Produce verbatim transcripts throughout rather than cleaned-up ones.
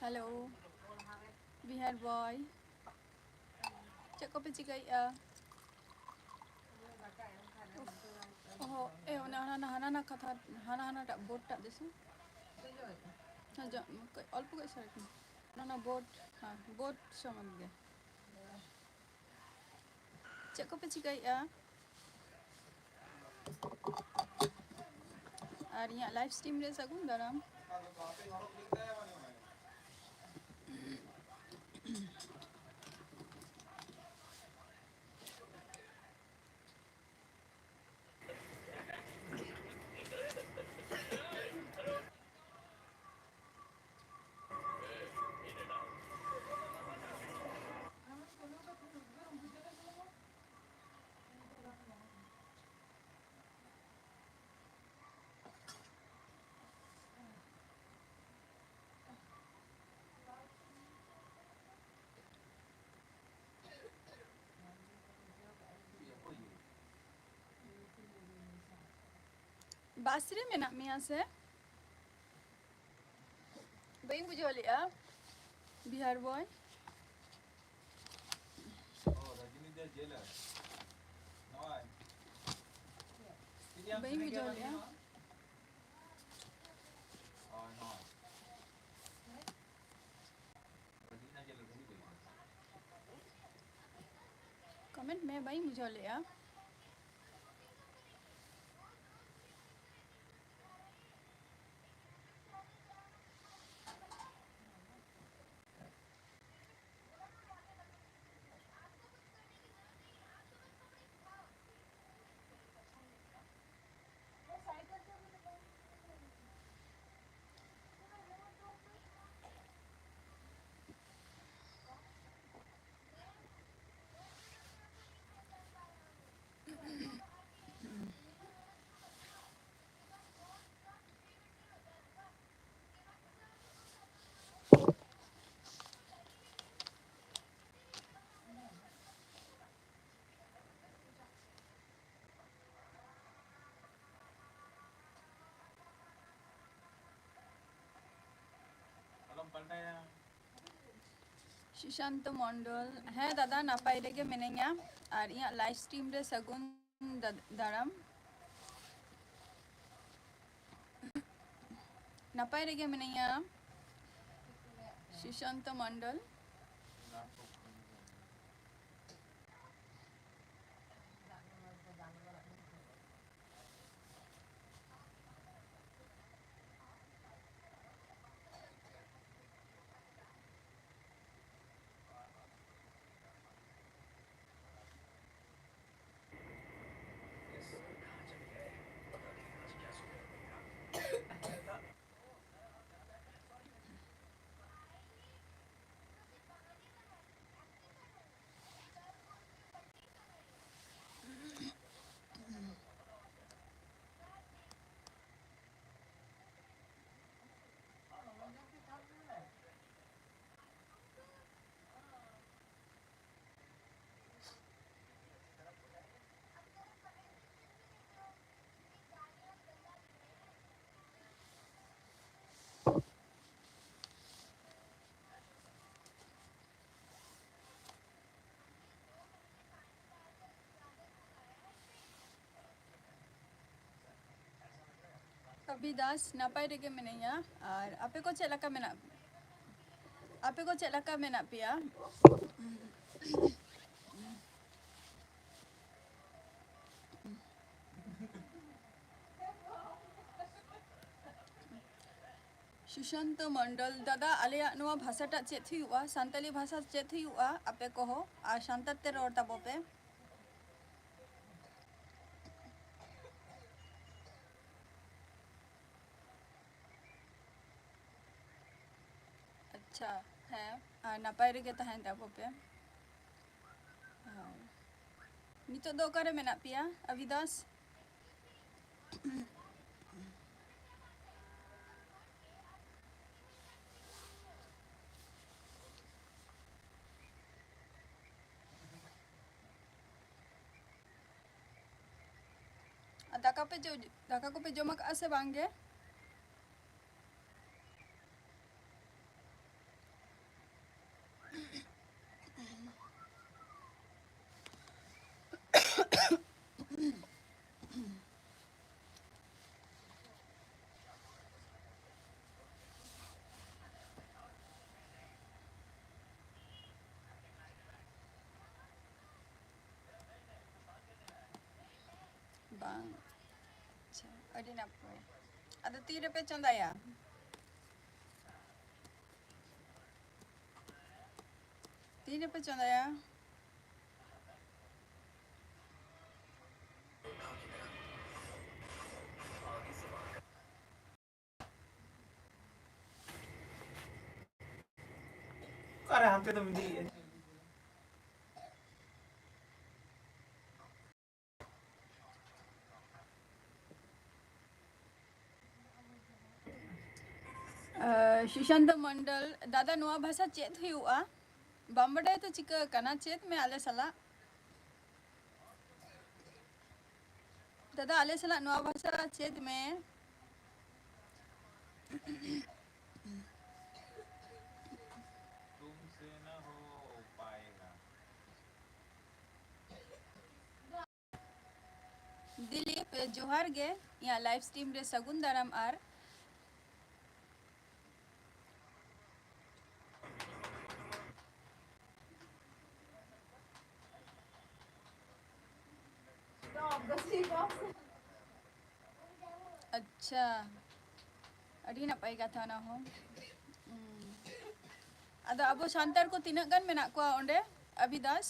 Hello, Bihar ᱵᱚᱭ, ᱪᱮᱫ ᱠᱚᱯᱮ ᱪᱤᱠᱟᱹᱭᱮᱫᱼᱟ? ᱚᱦᱚ, ᱮ, ᱚᱱᱟ ᱦᱟᱱᱟ, ᱦᱟᱱᱟ, ᱦᱟᱱᱟ ᱠᱟᱛᱷᱟ, ᱦᱟᱱᱟ, ᱦᱟᱱᱟᱴᱟᱜ ᱵᱳᱨᱰ ᱴᱟᱜ ᱫᱤᱥᱟᱹ᱾ ᱦᱮᱸ, ᱡᱟ-, ᱠᱟᱹᱡ ᱚᱞᱯᱚ ᱠᱟᱹᱡ ᱥᱟᱨᱮᱡ ᱠᱟᱱᱟ᱾ ᱚᱱᱟ, ᱚᱱᱟ ᱵᱳᱨᱰ, ᱦᱮᱸ, ᱵᱳᱨᱰ ᱥᱚᱢᱚᱭ ᱜᱮ᱾ ᱪᱮᱫ ᱠᱚᱯᱮ ᱪᱤᱠᱟᱹᱭᱮᱫᱼᱟ? ᱟᱨ ᱤᱧᱟᱹᱜ live stream ᱨᱮ ᱥᱟᱹᱜᱩᱱ ᱫᱟᱨᱟᱢ᱾ ᱵᱟᱥ ᱨᱮ ᱢᱮᱱᱟᱜ ᱢᱮᱭᱟ ᱥᱮ? ᱵᱟᱹᱧ ᱵᱩᱡᱷᱟᱹᱣ ᱞᱮᱜᱼᱟ, ᱵᱤᱦᱟᱨ ᱵᱚᱭ᱾ ᱵᱟᱹᱧ ᱵᱩᱡᱷᱟᱹᱣ ᱞᱮᱜᱼᱟ᱾ Comment ᱢᱮ, ᱵᱟᱹᱧ ᱵᱩᱡᱷᱟᱹᱣ ᱞᱮᱜᱼᱟ᱾ ᱥᱩᱥᱟᱱᱛᱚ ᱢᱚᱱᱰᱚᱞ, ᱦᱮᱸ ᱫᱟᱫᱟ, ᱱᱟᱯᱟᱭ ᱨᱮᱜᱮ ᱢᱤᱱᱟᱹᱧᱟ᱾ ᱟᱨ ᱤᱧᱟᱹᱜ live stream ᱨᱮ ᱥᱟᱹᱜᱩᱱ ᱫᱟ-, ᱫᱟᱨᱟᱢ᱾ ᱱᱟᱯᱟᱭ ᱨᱮᱜᱮ ᱢᱤᱱᱟᱹᱧᱟ, ᱥᱩᱥᱟᱱᱛᱚ ᱢᱚᱱᱰᱚᱞ᱾ ᱠᱟᱵᱤ ᱫᱟᱥ, ᱱᱟᱯᱟᱭ ᱨᱮᱜᱮ ᱢᱤᱱᱟᱹᱧᱟ᱾ ᱟᱨ ᱟᱯᱮ ᱠᱚ ᱪᱮᱫ ᱞᱮᱠᱟ ᱢᱮᱱᱟᱜ, ᱟᱯᱮ ᱠᱚ ᱪᱮᱫ ᱞᱮᱠᱟ ᱢᱮᱱᱟᱜ ᱯᱮᱭᱟ? ᱥᱩᱥᱟᱱᱛᱚ ᱢᱚᱱᱰᱚᱞ, ᱫᱟᱫᱟ, ᱟᱞᱮᱭᱟᱜ ᱱᱚᱣᱟ ᱵᱷᱟᱥᱟᱴᱟᱜ ᱪᱮᱫ ᱦᱩᱭᱩᱜᱼᱟ? ᱥᱟᱱᱛᱟᱞᱤ ᱵᱷᱟᱥᱟ ᱪᱮᱫ ᱦᱩᱭᱩᱜᱼᱟ? ᱟᱯᱮ ᱠᱚᱦᱚᱸ ᱟᱨ ᱥᱟᱱᱛᱟᱲ ᱛᱮ ᱨᱚᱲ ᱛᱟᱵᱚ ᱯᱮ᱾ ᱟᱪᱪᱷᱟ, ᱦᱮᱸ, ᱟᱨ ᱱᱟᱯᱟᱭ ᱨᱮᱜᱮ ᱛᱟᱦᱮᱱ ᱛᱟᱵᱚ ᱯᱮ᱾ ᱟᱨ ᱱᱤᱛᱚᱜ ᱫᱚ ᱚᱠᱟᱨᱮ ᱢᱮᱱᱟᱜ ᱯᱮᱭᱟ, ᱟᱵᱤᱫᱟᱥ? ᱟᱨ ᱫᱟᱠᱟ ᱯᱮ ᱡᱚ-, ᱫᱟᱠᱟ ᱠᱚᱯᱮ ᱡᱚᱢ ᱟᱠᱟᱫᱼᱟ ᱥᱮ ᱵᱟᱝ ᱜᱮ? ᱟᱹᱰᱤ ᱱᱟᱯᱟᱭ᱾ ᱟᱫᱚ ᱛᱤᱨᱮᱯᱮ ᱪᱚᱸᱫᱟᱭᱟ? ᱛᱤᱨᱮᱯᱮ ᱪᱚᱸᱫᱟᱭᱟ? ᱚᱠᱟᱨᱮ ᱦᱟᱱᱛᱮ ᱫᱚᱢ ᱤᱫᱤᱭᱮᱫᱼᱟ? ᱟᱸ, ᱥᱩᱥᱟᱱᱛ ᱢᱚᱱᱰᱚᱞ, ᱫᱟᱫᱟ, ᱱᱚᱣᱟ ᱵᱷᱟᱥᱟ ᱪᱮᱫ ᱦᱩᱭᱩᱜᱼᱟ? ᱵᱟᱢ ᱵᱟᱰᱟᱭᱟ ᱛᱚ ᱪᱤᱠᱟᱹ ᱠᱟᱱᱟ, ᱪᱮᱫ ᱢᱮ ᱟᱞᱮ ᱥᱟᱞᱟᱜ᱾ ᱫᱟᱫᱟ, ᱟᱞᱮ ᱥᱟᱞᱟᱜ ᱱᱚᱣᱟ ᱵᱷᱟᱥᱟ ᱪᱮᱫ ᱢᱮ᱾ तुमसे ना हो पाएगा। ᱫᱤᱞᱤᱯ, ᱡᱚᱦᱟᱨ ᱜᱮ, ᱤᱧᱟᱹᱜ live stream ᱨᱮ ᱥᱟᱹᱜᱩᱱ ᱫᱟᱨᱟᱢ ᱟᱨ ᱟᱪᱪᱷᱟ, ᱟᱹᱰᱤ ᱱᱟᱯᱟᱭ ᱠᱟᱛᱷᱟ ᱚᱱᱟ ᱦᱚᱸ᱾ ᱦᱩᱸ᱾ ᱟᱫᱚ ᱟᱵᱚ ᱥᱟᱱᱛᱟᱲ ᱠᱚ ᱛᱤᱱᱟᱹᱜ ᱜᱟᱱ ᱢᱮᱱᱟᱜ ᱠᱚᱣᱟ ᱚᱸᱰᱮ, ᱟᱵᱤᱫᱟᱥ?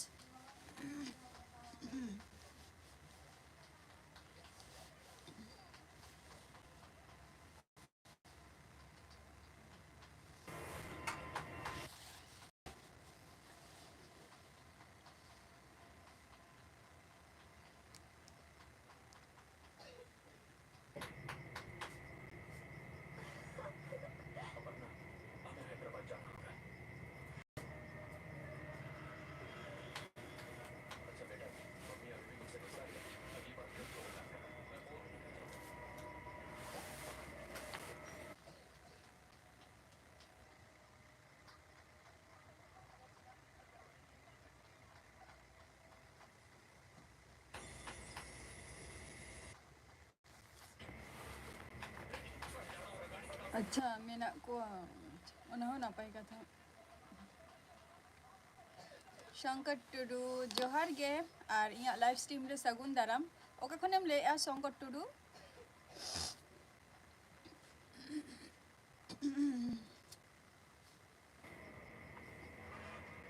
ᱟᱪᱪᱷᱟ, ᱢᱮᱱᱟᱜ ᱠᱚᱣᱟ, ᱚᱱᱟ ᱦᱚᱸ ᱱᱟᱯᱟᱭ ᱠᱟᱛᱷᱟ᱾ ᱥᱚᱝᱠᱚᱨ ᱴᱩᱰᱩ, ᱡᱚᱦᱟᱨ ᱜᱮ, ᱟᱨ ᱤᱧᱟᱹᱜ live stream ᱨᱮ ᱥᱟᱹᱜᱩᱱ ᱫᱟᱨᱟᱢ᱾ ᱚᱠᱟ ᱠᱷᱚᱱᱮᱢ ᱞᱟᱹᱭᱮᱜᱼᱟ, ᱥᱚᱝᱠᱚᱨ ᱴᱩᱰᱩ?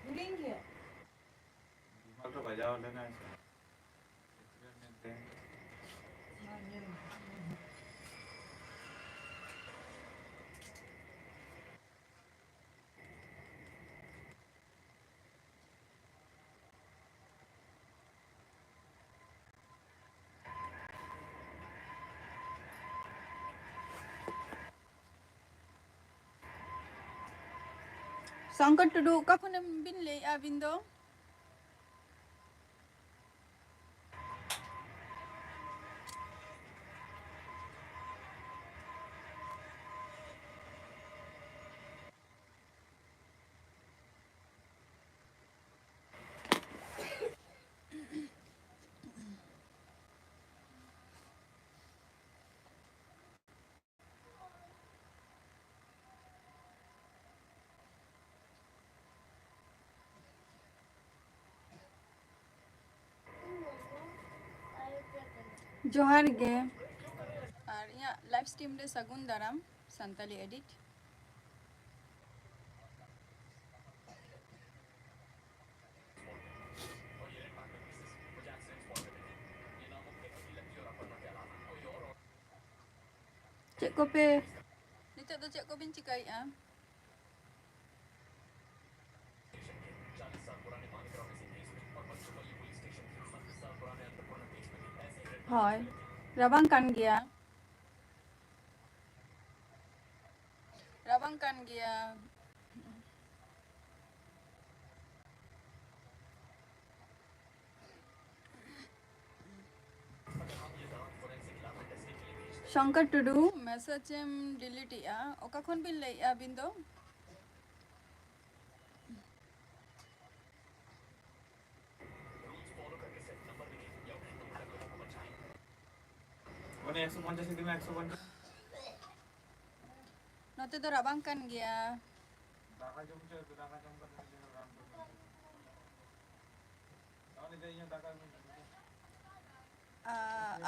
ᱦᱤᱲᱤᱧ ᱜᱮ᱾ ᱵᱤᱢᱚᱞ ᱫᱚ ᱵᱟᱡᱟᱣ ᱞᱮᱱᱟᱭ ᱥᱮ? ᱮᱠᱥᱤᱰᱮᱱᱴ ᱢᱮᱱᱛᱮ᱾ ᱢᱟ ᱧᱮᱞ ᱢᱮ᱾ ᱥᱚᱝᱠᱚᱨ ᱴᱩᱰᱩ, ᱚᱠᱟ ᱠᱷᱚᱱᱮᱢ ᱵᱤᱱ ᱞᱟᱹᱭᱮᱫᱼᱟ ᱟᱹᱵᱤᱱ ᱫᱚ? ᱡᱚᱦᱟᱨ ᱜᱮ᱾ ᱟᱨ ᱤᱧᱟᱹᱜ live stream ᱨᱮ ᱥᱟᱹᱜᱩᱱ ᱫᱟᱨᱟᱢ, ᱥᱟᱱᱛᱟᱞᱤ edit᱾ ᱪᱮᱫ ᱠᱚᱯᱮ, ᱱᱤᱛᱚᱜ ᱫᱚ ᱪᱮᱫ ᱠᱚᱵᱤᱱ ᱪᱤᱠᱟᱹᱭᱮᱫᱼᱟ? ᱦᱳᱭ, ᱨᱟᱵᱟᱝ ᱠᱟᱱ ᱜᱮᱭᱟ᱾ ᱨᱟᱵᱟᱝ ᱠᱟᱱ ᱜᱮᱭᱟ᱾ ᱥᱚᱝᱠᱚᱨ ᱴᱩᱰᱩ, message ᱮᱢ delete ᱮᱜᱼᱟ, ᱚᱠᱟ ᱠᱷᱚᱱ ᱵᱤᱱ ᱞᱟᱹᱭᱮᱜᱼᱟ ᱟᱹᱵᱤᱱ ᱫᱚ? ᱢᱟᱱᱮ ᱮᱠᱥᱚ ᱯᱚᱧᱪᱟᱥ ᱤᱫᱤ ᱢᱮ, ᱮᱠᱥᱚ ᱯᱚᱧᱪᱟᱥ᱾ ᱱᱚᱛᱮ ᱫᱚ ᱨᱟᱵᱟᱝ ᱠᱟᱱ ᱜᱮᱭᱟ᱾ ᱫᱟᱠᱟ ᱡᱚᱢ ᱦᱚᱪᱚᱭ ᱯᱮ, ᱫᱟᱠᱟ ᱡᱚᱢ ᱠᱟᱛᱮ ᱱᱤᱡᱮ ᱫᱚ ᱨᱟᱱ ᱠᱚ ᱡᱚᱢ ᱯᱮ᱾ ᱛᱟᱦᱚᱞᱮ ᱫᱚ ᱤᱧᱟᱹᱜ ᱫᱟᱠᱟ ᱤᱢᱟᱹᱧ ᱢᱮ᱾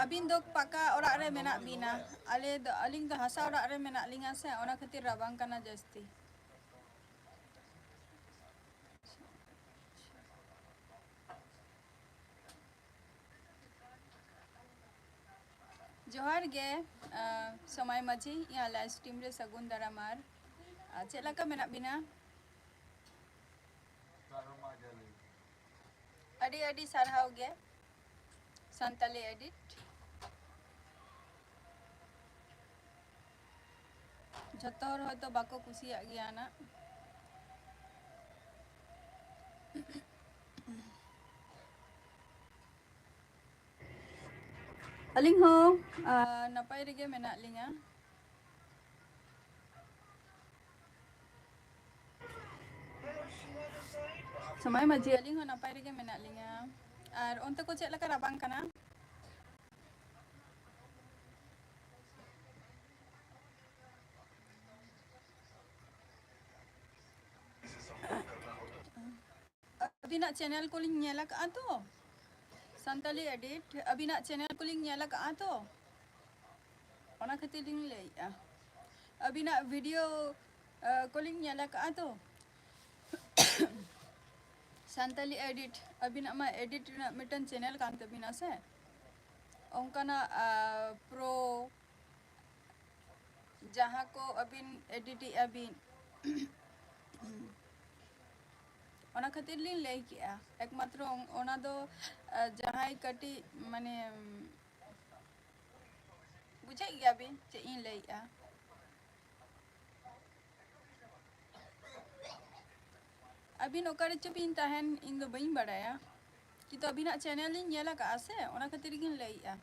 ᱟᱹᱵᱤᱱ ᱫᱚ ᱯᱟᱠᱟ ᱚᱲᱟᱜ ᱨᱮ ᱢᱮᱱᱟᱜ ᱵᱤᱱᱟ, ᱟᱞᱮ ᱫᱚ, ᱟᱹᱞᱤᱧ ᱫᱚ ᱦᱟᱥᱟ ᱚᱲᱟᱜ ᱨᱮ ᱢᱮᱱᱟᱜ ᱞᱤᱧᱟ ᱥᱮ, ᱚᱱᱟ ᱠᱷᱟᱹᱛᱤᱨ ᱨᱟᱵᱟᱝ ᱠᱟᱱᱟ ᱡᱟᱹᱥᱛᱤ᱾ ᱡᱚᱦᱟᱨ ᱜᱮ, ᱟᱸ, ᱥᱚᱢᱟᱭ ᱢᱟᱹᱡᱷᱤ, ᱤᱧᱟᱹᱜ live stream ᱨᱮ ᱥᱟᱹᱜᱩᱱ ᱫᱟᱨᱟᱢ᱾ ᱟᱨ, ᱟᱨ ᱪᱮᱫ ᱞᱮᱠᱟ ᱢᱮᱱᱟᱜ ᱵᱤᱱᱟ? ᱟᱹᱰᱤ ᱟᱹᱰᱤ ᱥᱟᱨᱦᱟᱣ ᱜᱮ, ᱥᱟᱱᱛᱟᱞᱤ edit᱾ ᱡᱷᱚᱛᱚ ᱦᱚᱲ ᱦᱚᱭᱛᱳ ᱵᱟᱠᱚ ᱠᱩᱥᱤᱭᱟᱜ ᱜᱮᱭᱟ ᱱᱟᱜ᱾ ᱟᱹᱞᱤᱧ ᱦᱚᱸ, ᱟᱸ, ᱱᱟᱯᱟᱭ ᱨᱮᱜᱮ ᱢᱮᱱᱟᱜ ᱞᱤᱧᱟ᱾ ᱥᱚᱢᱟᱭ ᱢᱟᱹᱡᱷᱤ, ᱟᱹᱞᱤᱧ ᱦᱚᱸ ᱱᱟᱯᱟᱭ ᱨᱮᱜᱮ ᱢᱮᱱᱟᱜ ᱞᱤᱧᱟ᱾ ᱟᱨ ᱚᱱᱛᱮ ᱠᱚ ᱪᱮᱫ ᱞᱮᱠᱟ ᱨᱟᱵᱟᱝ ᱠᱟᱱᱟ? ᱟᱹᱵᱤᱱᱟᱜ channel ᱠᱚᱞᱤᱧ ᱧᱮᱞ ᱟᱠᱟᱫᱼᱟ ᱛᱚ, ᱥᱟᱱᱛᱟᱞᱤ edit, ᱟᱹᱵᱤᱱᱟᱜ channel ᱠᱚᱞᱤᱧ ᱧᱮᱞ ᱟᱠᱟᱫᱼᱟ ᱛᱚ, ᱚᱱᱟ ᱠᱷᱟᱹᱛᱤᱨ ᱞᱤᱧ ᱞᱟᱹᱭᱮᱫᱼᱟ᱾ ᱟᱹᱵᱤᱱᱟᱜ video, ᱟ, ᱠᱚᱞᱤᱧ ᱧᱮᱞ ᱟᱠᱟᱫᱼᱟ ᱛᱚ, ᱥᱟᱱᱛᱟᱞᱤ edit, ᱟᱹᱵᱤᱱᱟᱜ ᱢᱟ edit ᱨᱮᱱᱟᱜ ᱢᱤᱫᱴᱮᱱ channel ᱠᱟᱱ ᱛᱟᱹᱵᱤᱱᱟ ᱥᱮ, ᱚᱱᱠᱟᱱᱟᱜ, ᱟ, pro ᱡᱟᱦᱟᱸ ᱠᱚ ᱟᱹᱵᱤᱱ edit ᱮᱜᱼᱟ ᱵᱤᱱ, ᱚᱱᱟ ᱠᱷᱟᱹᱛᱤᱨ ᱞᱤᱧ ᱞᱟᱹᱭ ᱠᱮᱜᱼᱟ᱾ ᱮᱠᱢᱟᱛᱨᱚ ᱚᱱᱟ ᱫᱚ, ᱟ, ᱡᱟᱦᱟᱸᱭ ᱠᱟᱹᱴᱤᱡ, ᱢᱟᱱᱮ, ᱵᱩᱡᱷᱟᱹᱣᱮᱫ ᱜᱮᱭᱟ ᱵᱤᱱ ᱪᱮᱫ ᱤᱧ ᱞᱟᱹᱭᱮᱜᱼᱟ᱾ ᱟᱹᱵᱤᱱ ᱚᱠᱟ ᱨᱮᱪᱚ ᱵᱤᱱ ᱛᱟᱦᱮᱱ, ᱤᱧ ᱫᱚ ᱵᱟᱹᱧ ᱵᱟᱲᱟᱭᱟ, ᱠᱤᱱᱛᱩ ᱟᱹᱵᱤᱱᱟᱜ channel ᱤᱧ ᱧᱮᱞ ᱟᱠᱟᱫᱼᱟ ᱥᱮ, ᱚᱱᱟ ᱠᱷᱟᱹᱛᱤᱨ ᱜᱤᱧ ᱞᱟᱹᱭᱮᱜᱼᱟ᱾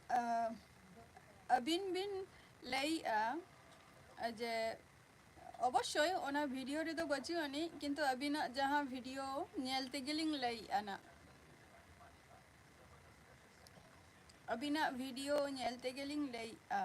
ᱟ, ᱟᱹᱵᱤᱱ ᱵᱤᱱ ᱞᱟᱹᱭᱮᱜᱼᱟ ᱡᱮ ᱚᱵᱚᱥᱥᱳᱭ ᱚᱱᱟ video ᱨᱮᱫᱚ ᱵᱟᱹᱪᱩᱜ ᱟᱹᱱᱤᱡ, ᱠᱤᱱᱛᱩ ᱟᱹᱵᱤᱱᱟᱜ ᱡᱟᱦᱟᱸ video ᱧᱮᱞ ᱛᱮᱜᱮᱞᱤᱧ ᱞᱟᱹᱭᱮᱜᱼᱟ ᱱᱟᱜ᱾ ᱟᱹᱵᱤᱱᱟᱜ video ᱧᱮᱞ ᱛᱮᱜᱮᱞᱤᱧ ᱞᱟᱹᱭᱮᱜᱼᱟ᱾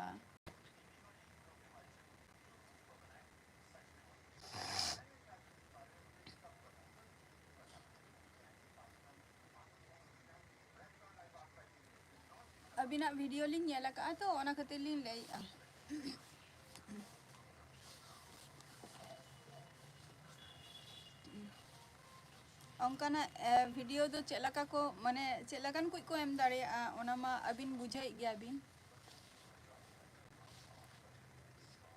ᱟᱹᱵᱤᱱᱟᱜ ᱵᱷᱤᱰᱤᱭᱳ ᱞᱤᱧ ᱧᱮᱞ ᱟᱠᱟᱫᱼᱟ, ᱛᱚ ᱚᱱᱟ ᱠᱷᱟᱹᱛᱤᱨ ᱞᱤᱧ ᱞᱟᱹᱭᱮᱫᱼᱟ᱾ ᱚᱱᱠᱟᱱᱟᱜ, ᱮ, ᱵᱷᱤᱰᱤᱭᱳ ᱫᱚ ᱪᱮᱫ ᱞᱮᱠᱟ ᱠᱚ, ᱢᱟᱱᱮ, ᱪᱮᱫ ᱞᱮᱠᱟᱱ ᱠᱚ ᱠᱚ ᱮᱢ ᱫᱟᱲᱮᱭᱟᱜᱼᱟ, ᱚᱱᱟ ᱢᱟ ᱟᱹᱵᱤᱱ ᱵᱩᱡᱷᱟᱹᱣᱮᱫ ᱜᱮᱭᱟ ᱵᱤᱱ᱾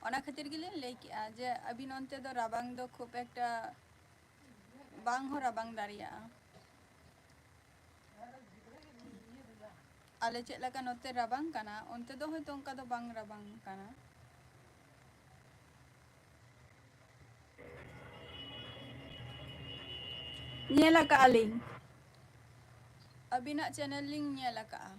ᱚᱱᱟ ᱠᱷᱟᱹᱛᱤᱨ ᱜᱮᱞᱤᱧ ᱞᱟᱹᱭ ᱠᱮᱜᱼᱟ ᱡᱮ ᱟᱹᱵᱤᱱ ᱚᱱᱛᱮ ᱫᱚ ᱨᱟᱵᱟᱝ ᱫᱚ ᱠᱷᱩᱵ ᱮᱠᱴᱟ ᱵᱟᱝ ᱦᱚᱸ ᱨᱟᱵᱟᱝ ᱫᱟᱲᱮᱭᱟᱜᱼᱟ᱾ ᱟᱞᱮ ᱪᱮᱫ ᱞᱮᱠᱟ ᱱᱚᱛᱮ ᱨᱟᱵᱟᱝ ᱠᱟᱱᱟ, ᱚᱱᱛᱮ ᱫᱚ ᱦᱚᱭᱛᱳ ᱚᱱᱠᱟ ᱫᱚ ᱵᱟᱝ ᱨᱟᱵᱟᱝ ᱠᱟᱱᱟ᱾ ᱧᱮᱞ ᱟᱠᱟᱜᱼᱟ ᱞᱤᱧ, ᱟᱹᱵᱤᱱᱟᱜ ᱪᱮᱱᱮᱞ ᱞᱤᱧ ᱧᱮᱞ ᱟᱠᱟᱜᱼᱟ᱾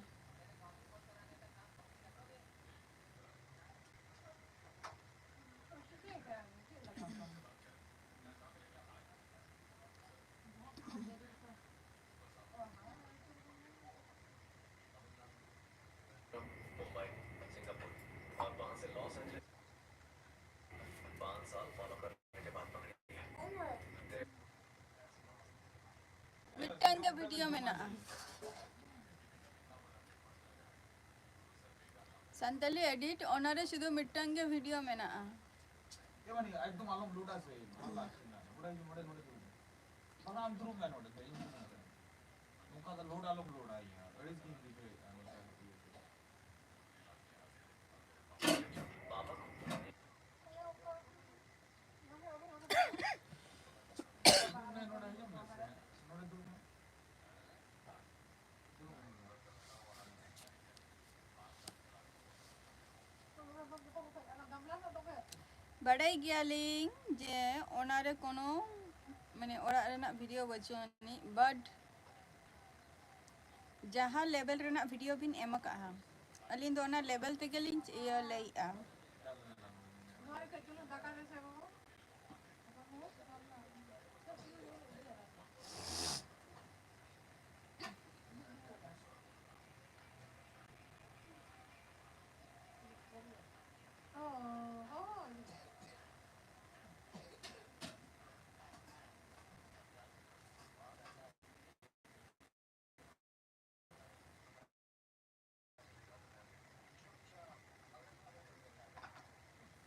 ᱢᱤᱫᱴᱟᱝ ᱜᱮ ᱵᱷᱤᱰᱤᱭᱳ ᱢᱮᱱᱟᱜᱼᱟ᱾ ᱥᱟᱱᱛᱟᱞᱤ ᱮᱰᱤᱴ, ᱚᱱᱟᱨᱮ ᱥᱩᱫᱷᱩ ᱢᱤᱫᱴᱟᱝ ᱜᱮ ᱵᱷᱤᱰᱤᱭᱳ ᱢᱮᱱᱟᱜᱼᱟ᱾ ᱮ ᱢᱟᱱᱮ, ᱮᱠᱫᱚᱢ ᱟᱞᱚᱢ ᱞᱳᱰᱟ ᱥᱮ, ᱵᱷᱟᱞ ᱞᱟᱜᱪᱷᱮ ᱱᱟ᱾ ᱱᱚᱰᱮ ᱦᱤᱡᱩᱜ, ᱱᱚᱰᱮ, ᱱᱚᱰᱮ ᱫᱩᱲᱩᱵ ᱢᱮ᱾ ᱵᱟᱠᱷᱟᱱ ᱟᱢ ᱫᱩᱲᱩᱵ ᱢᱮ ᱱᱚᱰᱮ ᱫᱚ, ᱤᱧ ᱫᱩᱲᱩᱵ ᱢᱮ᱾ ᱱᱚᱝᱠᱟ ᱫᱚ ᱞᱳᱰ ᱟᱞᱚᱢ ᱞᱳᱰᱟ, ᱤᱭᱟᱹ, ᱟᱹᱲᱤᱥ ᱜᱤᱧ ᱵᱩᱡᱷᱟᱹᱣᱮᱫᱼᱟ ᱱᱚᱝᱠᱟ ᱤᱭᱟᱹ ᱛᱮ᱾ ᱫᱩᱲᱩᱵ ᱢᱮ ᱱᱚᱰᱮ, ᱤᱭᱟᱹ ᱢᱮ ᱥᱮ, ᱱᱚᱰᱮ ᱫᱩᱲᱩᱵ ᱢᱮ᱾ ᱵᱟᱰᱟᱭ ᱜᱮᱭᱟᱞᱤᱧ ᱡᱮ ᱚᱱᱟᱨᱮ ᱠᱳᱱᱳ, ᱢᱟᱱᱮ, ᱚᱲᱟᱜ ᱨᱮᱱᱟᱜ ᱵᱷᱤᱰᱤᱭᱳ ᱵᱟᱹᱪᱩᱜ ᱟᱹᱱᱤᱡ, but ᱡᱟᱦᱟᱸ ᱞᱮᱵᱮᱞ ᱨᱮᱱᱟᱜ ᱵᱷᱤᱰᱤᱭᱳ ᱵᱤᱱ ᱮᱢ ᱟᱠᱟᱫᱼᱟ, ᱟᱹᱞᱤᱧ ᱫᱚ ᱚᱱᱟ ᱞᱮᱵᱮᱞ ᱛᱮᱜᱮᱞᱤᱧ, ᱤᱭᱟᱹ, ᱞᱟᱹᱭᱮᱫᱼᱟ᱾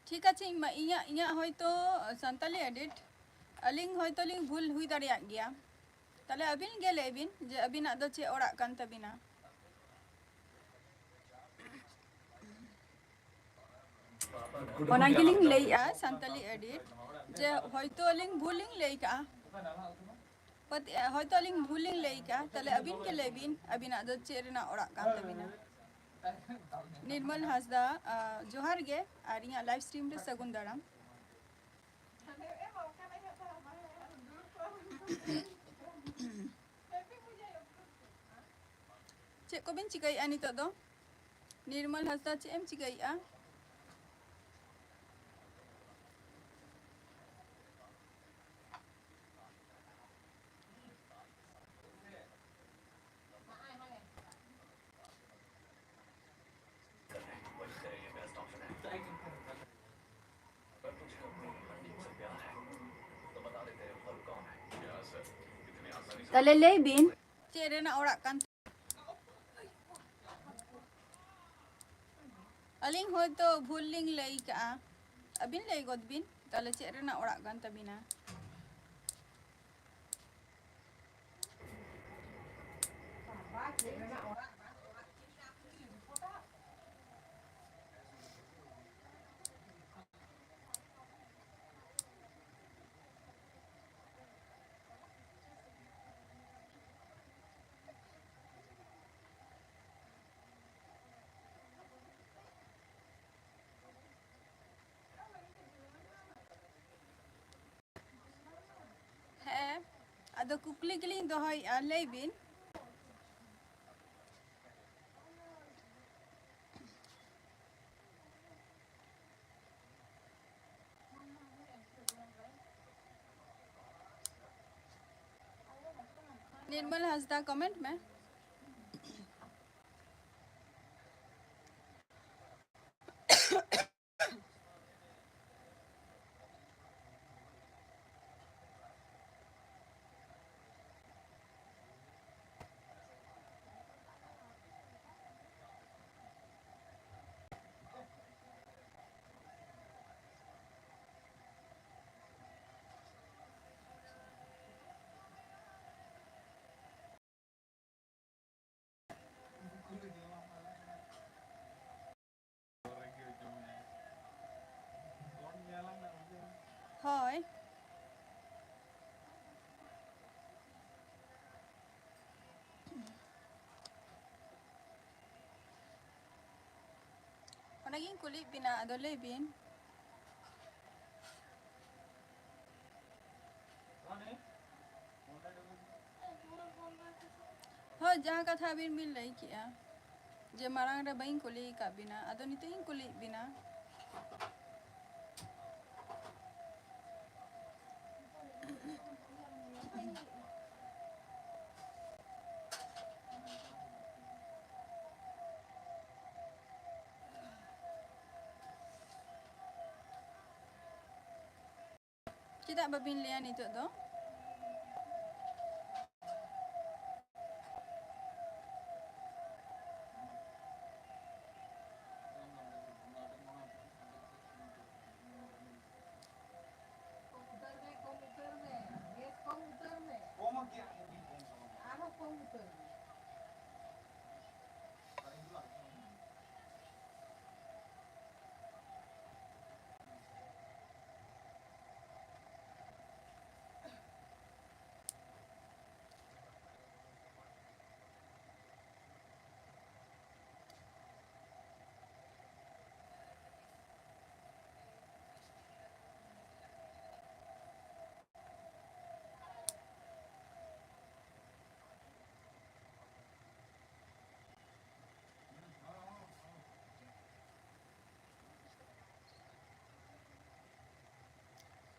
ᱴᱷᱤᱠ ᱟᱪᱷᱮ, ᱤᱧ ᱢᱟ, ᱤᱧᱟᱹᱜ, ᱤᱧᱟᱹᱜ ᱦᱚᱭᱛᱳ ᱥᱟᱱᱛᱟᱞᱤ edit, ᱟᱹᱞᱤᱧ ᱦᱚᱭᱛᱳ ᱞᱤᱧ ᱵᱷᱩᱞ ᱦᱩᱭ ᱫᱟᱲᱮᱭᱟᱜ ᱜᱮᱭᱟ᱾ ᱛᱟᱦᱞᱮ ᱟᱹᱵᱤᱱ ᱜᱮ ᱞᱟᱹᱭ ᱵᱤᱱ ᱡᱮ ᱟᱹᱵᱤᱱᱟᱜ ᱫᱚ ᱪᱮᱫ ᱚᱲᱟᱜ ᱠᱟᱱ ᱛᱟᱹᱵᱤᱱᱟ? ᱚᱱᱟ ᱜᱮᱞᱤᱧ ᱞᱟᱹᱭᱮᱜᱼᱟ, ᱥᱟᱱᱛᱟᱞᱤ edit, ᱡᱮ ᱦᱚᱭᱛᱳ ᱟᱹᱞᱤᱧ ᱵᱷᱩᱞ ᱞᱤᱧ ᱞᱟᱹᱭ ᱠᱟᱜᱼᱟ, ᱯᱟᱹᱛ-, ᱦᱚᱭᱛᱳ ᱟᱹᱞᱤᱧ ᱵᱷᱩᱞ ᱞᱤᱧ ᱞᱟᱹᱭ ᱠᱟᱜᱼᱟ, ᱛᱟᱦᱞᱮ ᱟᱹᱵᱤᱱ ᱜᱮ ᱞᱟᱹᱭ ᱵᱤᱱ ᱟᱹᱵᱤᱱᱟᱜ ᱫᱚ ᱪᱮᱫ ᱨᱮᱱᱟᱜ ᱚᱲᱟᱜ ᱠᱟᱱ ᱛᱟᱹᱵᱤᱱᱟ᱾ ᱱᱤᱨᱢᱚᱞ ᱦᱟᱸᱥᱫᱟ, ᱟᱸ, ᱡᱚᱦᱟᱨ ᱜᱮ, ᱟᱨ ᱤᱧᱟᱹᱜ live stream ᱨᱮ ᱥᱟᱹᱜᱩᱱ ᱫᱟᱨᱟᱢ᱾ ᱪᱮᱫ ᱠᱚᱵᱤᱱ ᱪᱤᱠᱟᱹᱭᱮᱫᱼᱟ ᱱᱤᱛᱚᱜ ᱫᱚ? ᱱᱤᱨᱢᱚᱞ ᱦᱟᱸᱥᱫᱟ, ᱪᱮᱫ ᱮᱢ ᱪᱤᱠᱟᱹᱭᱮᱫᱼᱟ? ᱛᱟᱦᱞᱮ ᱞᱟᱹᱭ ᱵᱤᱱ, ᱪᱮᱫ ᱨᱮᱱᱟᱜ ᱚᱲᱟᱜ ᱠᱟᱱ? ᱟᱹᱞᱤᱧ ᱦᱚᱭᱛᱳ ᱵᱷᱩᱞ ᱞᱤᱧ ᱞᱟᱹᱭ ᱠᱟᱜᱼᱟ, ᱟᱹᱵᱤᱱ ᱞᱟᱹᱭ ᱜᱚᱫ ᱵᱤᱱ, ᱛᱟᱦᱞᱮ ᱪᱮᱫ ᱨᱮᱱᱟᱜ ᱚᱲᱟᱜ ᱠᱟᱱ ᱛᱟᱹᱵᱤᱱᱟ? ᱦᱮᱸ, ᱟᱫᱚ ᱠᱩᱠᱞᱤ ᱜᱮᱞᱤᱧ ᱫᱚᱦᱚᱭᱮᱫᱼᱟ, ᱞᱟᱹᱭ ᱵᱤᱱ᱾ ᱱᱤᱨᱢᱚᱞ ᱦᱟᱸᱥᱫᱟ, comment ᱢᱮ᱾ ᱜᱤᱧ ᱠᱩᱞᱤᱭᱮᱫ ᱵᱤᱱᱟ, ᱟᱫᱚ ᱞᱟᱹᱭ ᱵᱤᱱ᱾ ᱦᱳᱭ, ᱡᱟᱦᱟᱸ ᱠᱟᱛᱷᱟ ᱟᱹᱵᱤᱱ ᱵᱤᱱ ᱞᱟᱹᱭ ᱠᱮᱜᱼᱟ, ᱡᱮ ᱢᱟᱲᱟᱝ ᱨᱮ ᱵᱟᱹᱧ ᱠᱩᱞᱤ ᱟᱠᱟᱫ ᱵᱤᱱᱟ, ᱟᱫᱚ ᱱᱤᱛᱚᱜ ᱤᱧ ᱠᱩᱞᱤᱭᱮᱫ ᱵᱤᱱᱟ᱾ ᱪᱮᱫᱟᱜ ᱵᱟᱹᱵᱤᱱ ᱞᱟᱹᱭᱟ ᱱᱤᱛᱚᱜ ᱫᱚ?